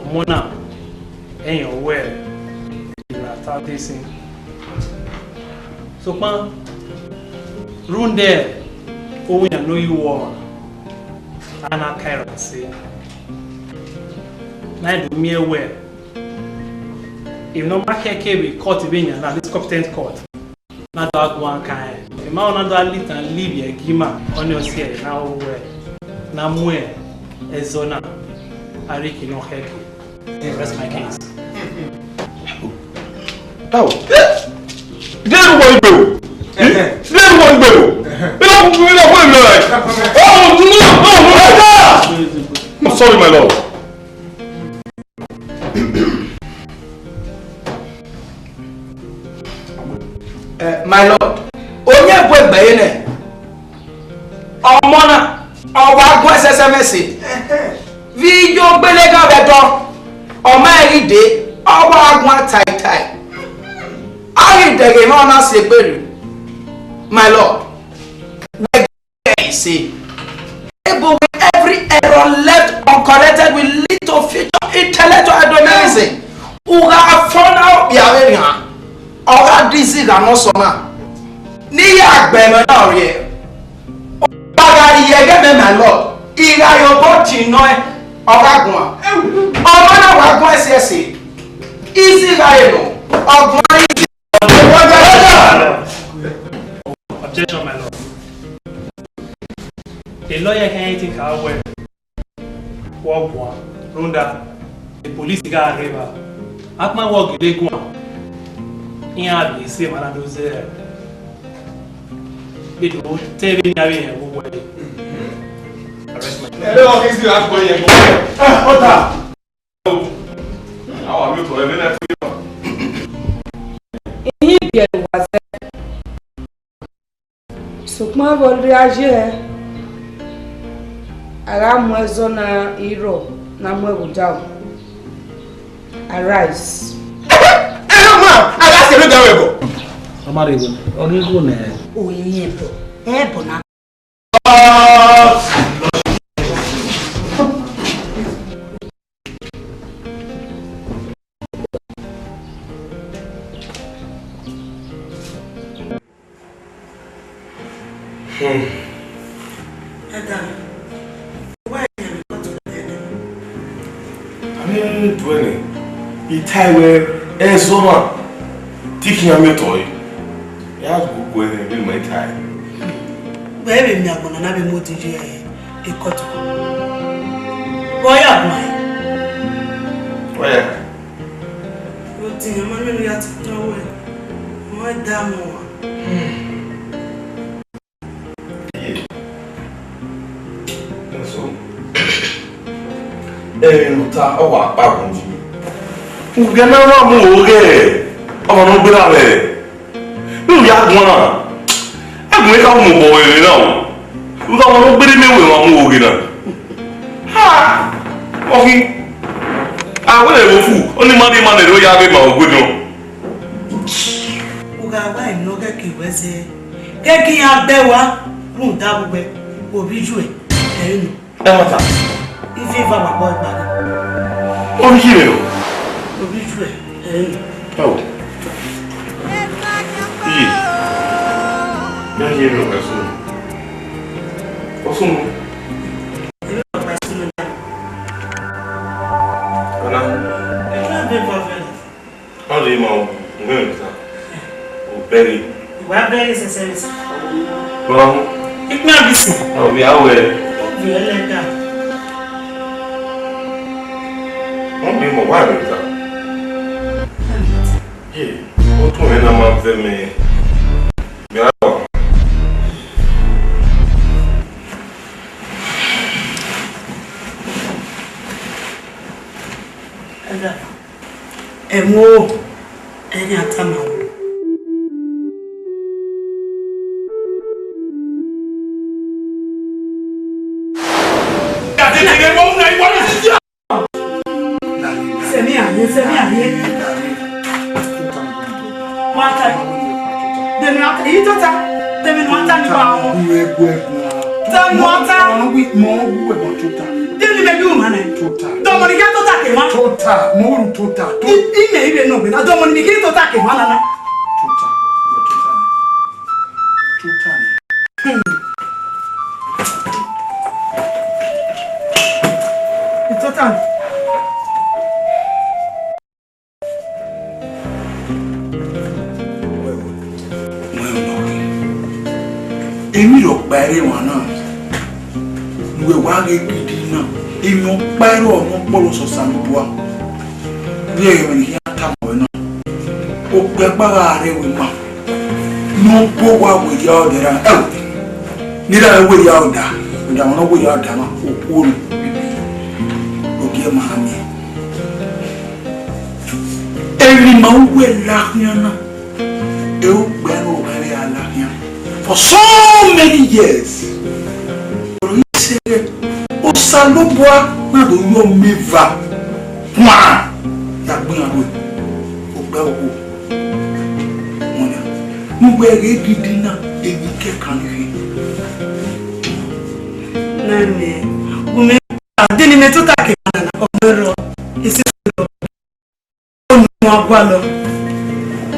ọmọ na, ẹyan wẹ ne a ta de sin. Sokpan, rhunmwuda ọvbokhan ne ọ ye uwu ọmwa, a na ka ẹre ọse, ne a do miẹn wẹ emwi ne ọ ma khẹke vbe court vbe yan na, this competent court, na do a guan kan rẹn. Ima ọna do a litan livie ẹgi ima, ọnii ọ si ẹre na wẹ na mu ẹzọ na, a rhie eke ne ọ khẹke. Rest my case. Tawo. Deghẹ wẹ igbe o. Deghẹ wẹ igbe o. Ina, ina, wẹ igbe o. Oh, no, no, no, no. I'm sorry, my lord. Eh, my lord, onye bu egbe ẹre nẹ, ọmọ na, ọ wa gu ẹsẹsẹ mwẹ ẹse. Vbe iye ogbeleghan vbe ẹdẹ, ọ ma ghi dee, ọ wa guan taitai. A ghi dẹghe emwa na si egbe rre, my lord. Wẹ gẹ ẹse. Ebo wẹ every error left uncorrected will lead to future intellectual hedonism. U gha fọ na okpia vbe rhian, ọ gha dizigha ne ọ sọ na. Ne I ya gbe ẹmwẹ na rriẹ. Ọ gha rrie ẹghẹ mẹ, my lord, I gha ye obọ tin nọ ẹn, ọ gha guan. Ọmọ na wa guan ẹsiẹsi, izi gha re nọ, ọ guan izi. Objection, my lord. A lawyer can anything can well. Wọ guan, rhunmwuda, the police gha rre evba. Akpan wọ gele guan, iran vbe sẹ emwa na do zẹ vbe do te vbene iran vbe rẹn vbe uwu ẹre. Arrest my— Ẹ bẹ wọ ke isi gha kpọ yẹn kpọ. Ẹ, ọta. A wa miẹn otọ ẹmwẹ na fi. Ihin biẹ ne uwa zẹ. Sokpan vbe ọ rrie aye, a gha mu ẹzọ na rrọọ ne a mu ẹvbo odaro. Arise. Ẹ ma, a gha sẹ vbe odaro ẹbọ. Ọ ma rre igho nẹ, ọ rre igho nẹ. Oyin ẹbọ, ẹbọ na. Hmm. Ẹdẹ, wẹ ẹyẹn mi kọtọ ẹdẹ. A miẹn ne uwẹ nẹ, I tae wẹ ẹzọ na te I khian miẹn otọ ẹre. I gha gugu ẹre vbene ima i tae. Wẹ vbe miẹn agbọn na na vbe mu odiyi ẹre. Ekọtọ. Vbe ọ ya guan ẹn? Ọ ya. Odiyan ma miẹn ne u ya tutuan wẹ, ọ ma da mọ uwa. Iye. Eso. Ẹmwẹ ne u ta, ọ wa kpa gun yi. U ghẹ na wa mu oghe, ọmwa ne ọ gberra mwẹ. Ne u ya guan, ẹgbẹe ka mu obọ vbe emwi na o. Rhunmwuda ọmwa ne ọ gberra mwẹ wẹ wa mu oghe na. Ha! Ọ khin, a wẹ ne ẹvbo fu, ọni ma rhie ima ne erha ya ghe ma ogbe nọ. U gha wa emwi ne ọ ghẹ ke wẹ zẹ, ghẹ ke iran gbe wa, rhunmwuda vbe uwẹ, ovbi iyuẹ, ẹre nọ. Ẹmwata. Ive eva wa kpọ ẹgba ghe. Ovbi iyuẹ nọ? Ovbi iyuẹ, ẹre nọ. Tawo. Iye. Ya ye ro ka sunu. Ọ sunu. Ọna. Ọ rhie ima o, u mwẹ emwi ta. U bẹghe. Wa bẹghe sẹsẹrẹ. Ọna. Ikpẹn abisi. Ọ vbe a wẹ. Ọ vbe ẹlẹga. Ọ rhie ima, wa emwi ta. Ye, otọ mwẹ na ma vẹ mẹ. Mẹ a wa. Ẹga, ẹmwẹ o, ẹyan tama o. Sẹmi a ye, sẹmi a ye. Wa ta. Demi a ta, iyi tota. Demi nu a ta ni ba o. Tanu a ta. Demi me bi u ma nẹ. Dọmọ ni ya tota ke ma. Tota, mo ru tota. I me ibe no be na. Dọmọ ni ki tota ke ma na na. Tota, tota. Tota. Tota. ẹre emwa na, ne uwẹ wa ghe gidi na, emwi ọkpa ẹre ọ ne ọ kpọlọ sẹ Osanobua. Vbe ẹghẹ emwi ne I khian tama ruẹ na, okpia gba gha rre ẹvbo ima, ne ọ bu owa werriẹ odẹ ra, ẹo, ne I ra werriẹ odẹ, odẹ ọmwa ne ọ werriẹ odẹ na, okhuo nọ, ogie ma miẹn. Emwi ne ima uwẹ la khian na, ẹ okpia ne ọ gha rre a la khian for so many years. Ọrọ i sẹ, Osanobua na do yọ ọmọ eva kuan ya gbe iran rre okpia okhuo. Ọna, ne uwẹ ghe gidi na, emwi kẹkan ni rre. Na mẹ, u mẹ, a de ne imẹ tota ke na na, ọ mẹ rrọọ, esi rrọọ. Onu a gualọ.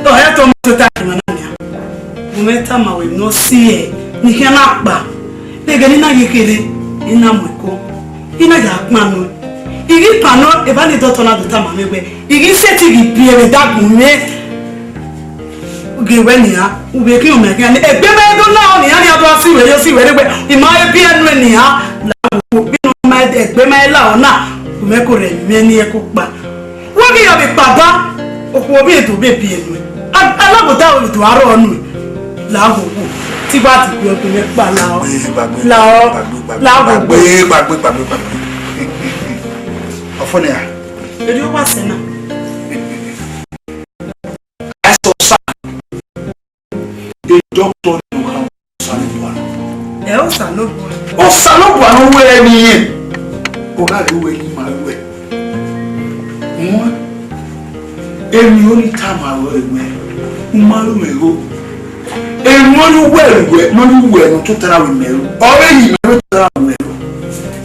Ọ hẹ tọ mẹ tota ke na na nia. U mẹ tama wẹ ne ọ si ẹe, ne I khian na kpa. Vbe ẹghẹ ne I na ye kherhe, I na mu ẹko. I na ya kpan nọ. I ghi kpan nọ, evba ni dọtọ na do tama mwẹ wẹ, I ghi sẹtin ghi biẹ vbe dagun mwẹ. Gie wẹ nian, u vbe khian mẹ khian, egbe ma do na nian, nian do si wẹ yo si wẹ re wẹ, I ma he biẹ nuẹn nian, la wo bi nọ ma egbe ma la ọ na, u mẹ ko rẹ mẹ ni ẹko kpa. Wẹ ghi ya vbe kpa ba, okhuo vbe do vbe biẹ nuẹn. A, alagboda vbe do arọ nuẹn. La wo wo, ti wa ti gbe ọgbẹn mẹ kpa la ọ. Gbagbe, gbagbe, La ọ, gbagbe, gbagbe, la wo wo. Gbagbe, gbagbe, gbagbe, gbagbe. Ọfọ nẹ a? Eri ọ wa sẹ na. Ẹsọsa, e dọktọ ne ọ kha Osanobua. Ẹ Osanobua. Osanobua ne ọ wẹ ẹmwẹ irẹn. Ọ gha rre uwẹ ne ima ruẹ. Wọn, emwi ọnii tama ruẹ wẹ, u ma ru mwẹ igho. Emwi ọnii uwẹ ruẹ, ne ọ ru uwẹ ne ọ tota ra ru mẹ ru. Ọ vbe yi mẹ tota ra ru mẹ ru.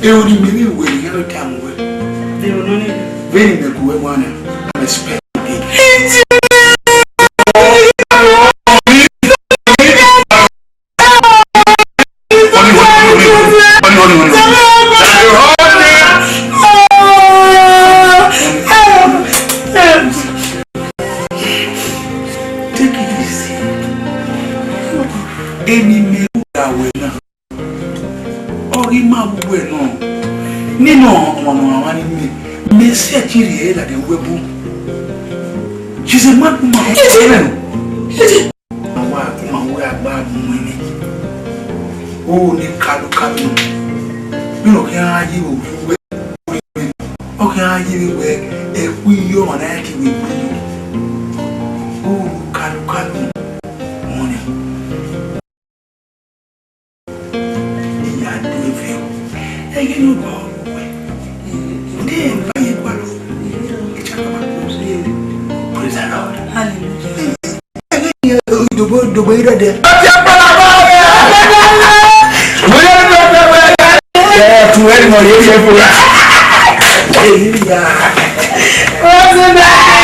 Ero ne imẹ vbe ruẹ, ne I ya vbe tama ruẹ. Vbene imẹ gu wẹ guan na, I respect you. Take it easy. Emwi ne I ru da wẹ na, ọ ghi ma vbe uwẹ nọ. Nene ọmwa ne ọ mwa ni mẹ, mẹ sẹtin rhie ẹre ladian uwu ẹbu. She's a mad woman. Yes, sir. Yes, sir. Ma wa, ma wa gba mu ẹre. O ne kalukalu. Mi no khian ye vbe uwu ẹbu. Ọ khian ye vbe wẹ, ẹkhu iye ọmwa na ya ke vbe gbe yo. O ne kalukalu. Mọni. Iya do eve o. Ẹghẹ ne ọ gba ọmọ wẹ. Nde ba ye gualọ. Praise the Lord. Hallelujah. Ẹghẹ ne dogbo, dogbo irẹ dẹ. Ẹ tu ẹni mọ ye ye fo. Hallelujah. Praise the Lord.